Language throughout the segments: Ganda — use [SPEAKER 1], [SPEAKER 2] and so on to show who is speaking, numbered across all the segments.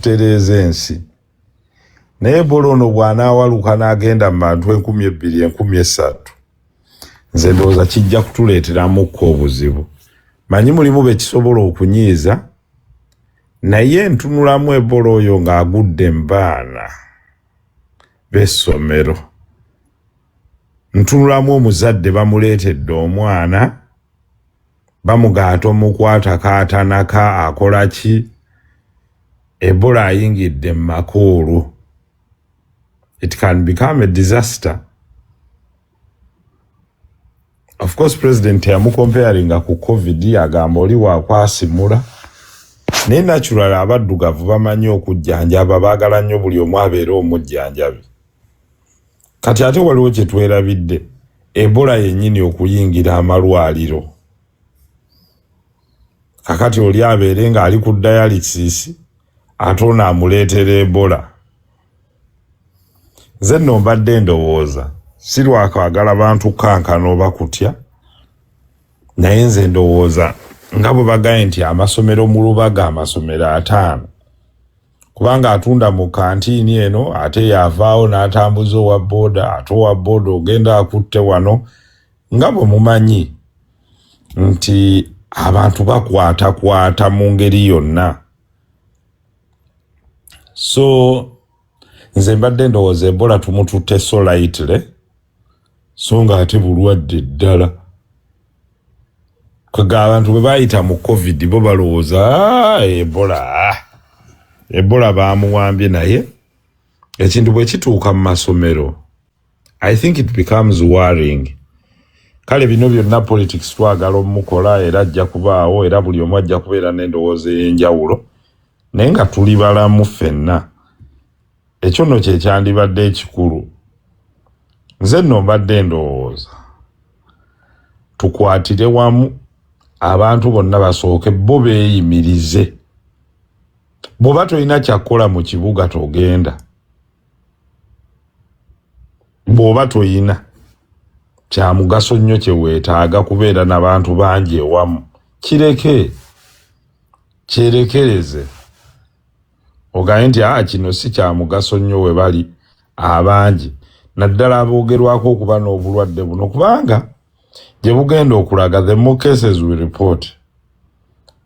[SPEAKER 1] Tutereeze ensi. Naye Ebola ono bw'anaawaluka n'agenda mu bantu 2000, 3000, nze ndowooza kijja kutuleeteramukko obuzibu. Manyi mulimu be kisobola okunyiiza, naye ntunulamu Ebola oyo ng'agudde mu baana b'essomero. Ntunulamu omuzadde bamuleetedde omwana, bamugaata omukwatako atanaka akola ki? Ebola ayingidde mu maka olwo. It can become a disaster. Of course president yamukomparinga ku COVID, agamba oli wakwasimula, naye natural abaddugavu bamanyi okujjanjaba, baagala nnyo buli omu abeere omujjanjabi. Kati ate waliwo kye twerabidde, Ebola yennyini okuyingira amalwaliro. Kakati oli abeere ng'ali ku dialysis ate ono amuleetera Ebola. Nze nno mbadde ndowooza si lwakwagala bantu kankana oba kutya, naye nze ndowooza nga bwe bagaye nti amasomero mu Lubaga amasomero 5, kubanga atunda mu kantiini eno ate yavaawo n'atambuza owa booda, ate owa booda ogenda akutte wano. Nga bwe mumanyi nti abantu bakwatakwata mu ngeri yonna. So nze mbadde ndowooza Ebola tumututte so lightly, so nga ate bulwadde ddala. Kwega abantu bwe bayita mu COVID bo balowooza Ebola, Ebola bamuwambye, naye ekintu bwe kituuka mu masomero I think it becomes worrying. Kale bino byonna politics twagala omukola, era ajja kubaawo, era buli omu ajja kubeera n'endowooza ey'enjawulo, naye nga tuli balamu ffenna. Ekyo nno kye kyandibadde ekikulu. Nze nno mbadde ndowooza tukwatire wamu, abantu bonna basooke bo beeyimirize. Bw'oba tolina kyakkola mu kibuga togenda, bw'oba toyina kya mugaso nnyo kye weetaaga kubeera n'abantu bangi ewamu, kireke, kyerekereze, ogambe nti kino si kya mugaso nnyo we bali abangi, naddala aboogerwako okuba n'obulwadde buno, kubanga gye bugenda okulaga the more cases we report,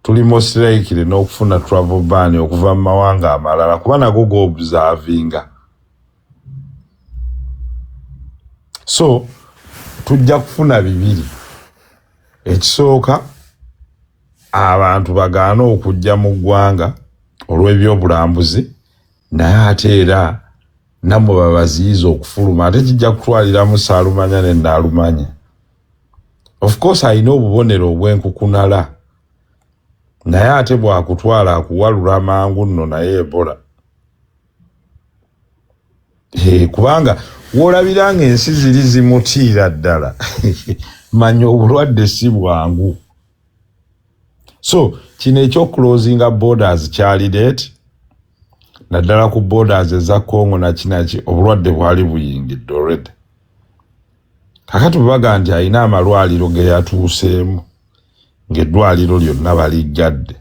[SPEAKER 1] tuli most likely n'okufuna travel ban okuva mu mawanga amalala, kuba nago g'observinga. So tujja kufuna bibiri. Ekisooka, abantu bagaana okujja mu ggwanga olw'ebyobulambuzi, naye ate era nammwe babaziyiza okufuluma, ate kijja kutwaliramu Saalumanya ne Naalumanya. Of course alina obubonero obw'enkukunala, naye ate bw'akutwala akuwalula mangu nno naye Ebola. Kubanga w'olabira ng'ensi ziri zimutiira ddala, manya obulwadde si bwangu. So kino eky'okuclosinga borders kyali late, naddala ku borders eza Congo nakinaki, obulwadde bwali buyingidde already. Kakati bwe bagamba nti alina amalwaliro ge yatuuseemu ng'eddwaliro lyonna baliggadde,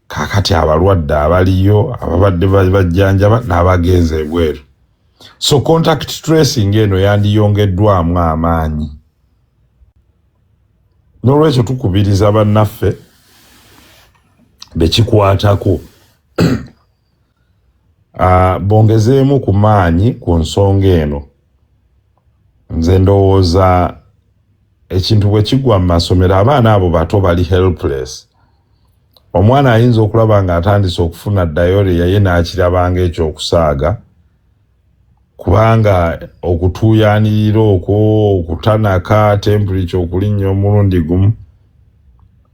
[SPEAKER 1] kakati abalwadde abaliyo ababadde bajjanjaba n'abagenze ebweru. So contact tracing eno yandiyongeddwamu amaanyi. N'olwekyo tukubiriza bannaffe bekikwatako bongezeemu ku maanyi ku nsonga eno. Nze ndowooza ekintu bwe kigwa mu masomero, abaana abo bato bali helpless. Omwana ayinza okulaba ng'atandise okufuna diarrhea, ye n'akirabanga ekyokusaaga, kubanga okutuuyanirira okwo, okutanaka, temperature okulinnya omulundi gumu,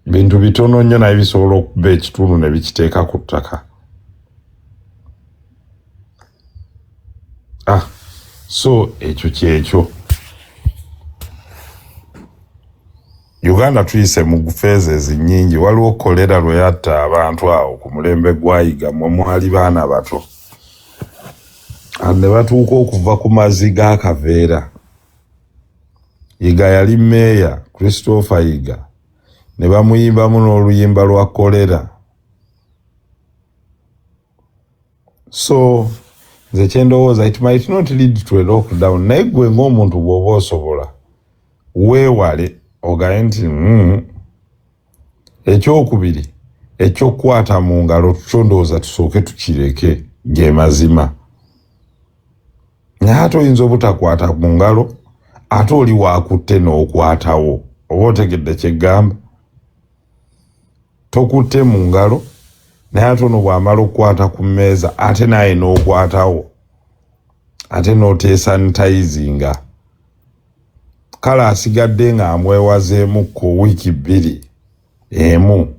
[SPEAKER 1] bintu bitono nnyo naye bisobola okuba ekitundu ne bikiteeka ku ttaka. So ekyo kyekyo. Uganda tuyise mu phases nnyingi. Waliwo kolera lwe yatta abantu awo ku mulembe gwa Yiga, mwe mwali baana bato, ne batuuka okuva ku mazzi g'akaveera. Yiga yali meeya, Christopher Yiga, ne bamuyimbamu n'oluyimba lwa kolera. So nze kyendowooza, it might not lead to a lockdown, naye gwe ng'omuntu bw'oba osobola weewale ogaye nti. Ekyokubiri, ekyokukwata mu ngalo kyo ndowooza tusooke tukireke, ge mazima. Naye ate oyinza obutakwata mu ngalo, ate oli waakutte n'okwatawo. Oba otegedde kyeggamba? Tokutte mu ngalo, naye ate ono bw'amala okukwata ku mmeeza, ate naye n'okwatawo, ate n'otesanitizinga. Kale asigadde ng'amwewazeemukko wiiki 2 emu,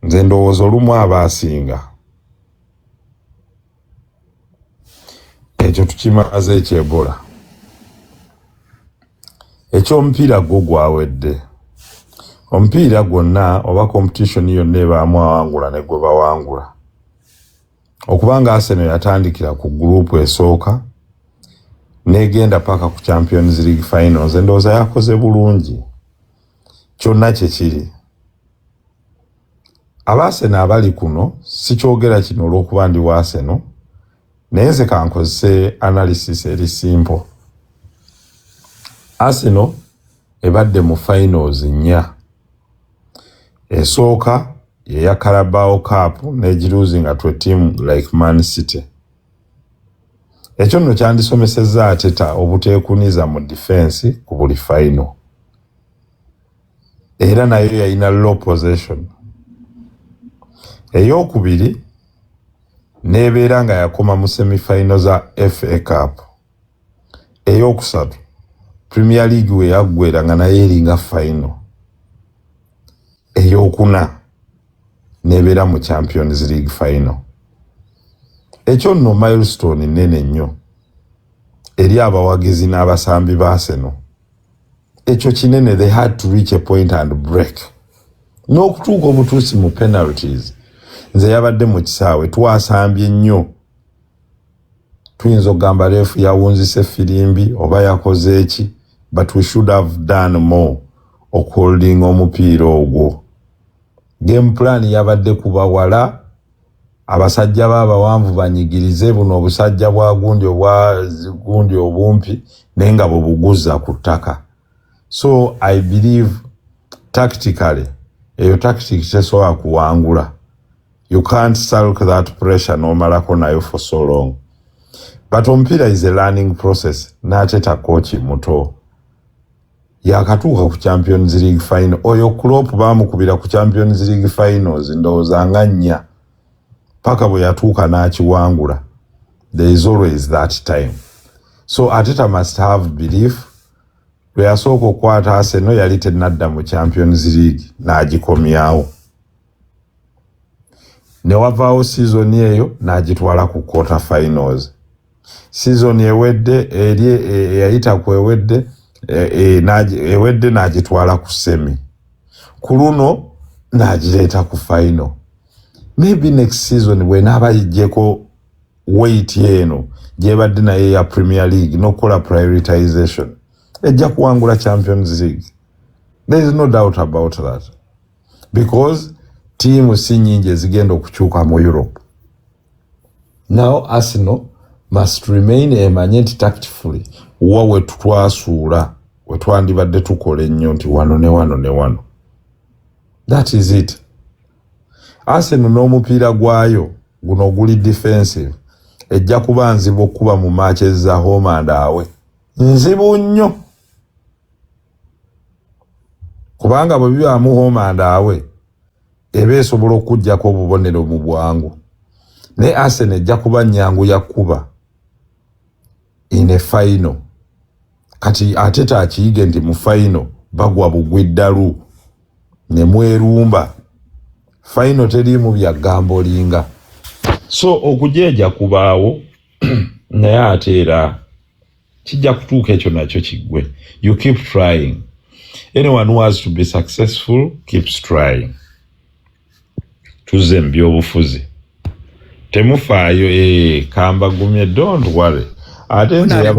[SPEAKER 1] nze ndowooza olumu aba asinga. Ekyo tukimaze ekyebola. Ekyomupiira gwo gwawedde. Omupiira gwonna oba competition yonna ebaamu awangula ne gwe bawangula. Okubanga Arsenal yatandikira ku group esooka n'egenda paka ku Champions League finals, ndowooza yakoze bulungi. Kyonna kye kiri, aba Arsenal abali kuno, sikyogera kino olw'okuba ndi wa Arsenal, naye nze kankozese analysis eri simple. Arsenal ebadde mu finals nnya. Esooka yeya Carabao Cup n'egiruzinga to a team like Man City. Ekyo nno kyandisomesezza Arteta obuteekuniza mu defense ku buli final. Era nayo yalina low possession. Eyokubiri n'ebeera nga yakoma mu semifinal za FA Cup. Eyokusatu, Premier League we yaggwera nga nayo eringa final. Eyokuna n'ebeera mu Champions League final. Ekyo nno milestone nnene nnyo eri abawagizi n'abasambi ba Arsenal. Ekyo kinene. They had to reach a point and break n'okutuuka obutuusi mu penalties. Nze yabadde mu kisaawe, twasambye nnyo. Tuyinza okugamba ref yawunzise firimbi oba yakoze eki, but we should have done more okuholdinga omupiira ogwo. Game plan yabadde kubawala, abasajja b'abawanvu banyigirize buno obusajja bwa gundi obwa gundi obumpi, naye nga bwebuguza ku ttaka. So I believe tactically eyo tactic tesobola kuwangula. You can't sulk that pressure n'omalako nayo for so long. But omupiira is a learning process. N'Arteta coach muto, yakatuuka ku Champions League final. Oyo Klopp bamukubira ku Champions League finals ndowooza nga nnya paka bwe yatuuka n'akiwangula. There is always that time. So Arteta must have belief. Lwe yasooka okukwata Arsenal yali tenadda mu Champions League, n'agikomyawo. Ne wavaawo season eyo n'agitwala ku quarter finals. Season ewedde eri eyayita ku ewedde ewedde n'agitwala ku semi. Ku luno n'agireeta ku final. Maybe next season bwenaaba yiggyeko weight eno gyebadde naye ya Premier League n'okukola prioritization, ejja kuwangula Champions League. There is no doubt about that, because tiimu si nyingi ezigenda okukyuka mu Europe. Now Arsenal must remain emanye nti tactfully wa we twasuula, we twandibadde tukola ennyo, nti wano ne wano ne wano. That is it. Arsenal n'omupiira gwayo guno oguli defensive ejja kuba nzibu okuba mu matches za home and away. Nzibu nnyo, kubanga bwe bibaamu home and away eba esobola okuggyako obubonero mu bwangu. Naye Arsenal ejja kuba nnyangu yakuba in a final. Kati ate taakiyige nti mu final bagwa bugwi ddalu ne mwerumba. Final teriimu bya gambolinga. So okujeeja kubaawo, naye ate era kijja kutuuka ekyo nakyo kiggwe. You keep trying. Anyone who has to be successful keeps trying. Tuzze mu byobufuzi, temufaayo. Kambagumye, don't worry. Ate nze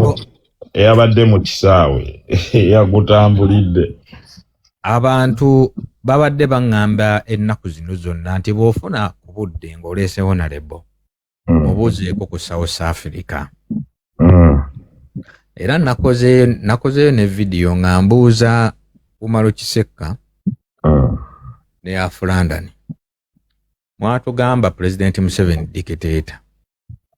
[SPEAKER 1] eyabadde mu kisaawe yagutambulidde.
[SPEAKER 2] Abantu babadde baŋŋamba ennaku zino zonna nti bw'ofuna ku budde ng'oleesewo nalebo. Mubuuzeeko ku South Africa. Era nakozeeyo ne vidiyo nga mbuuza Umaro Kisekka ne Afu London. Mwatugamba President Museveni dictator.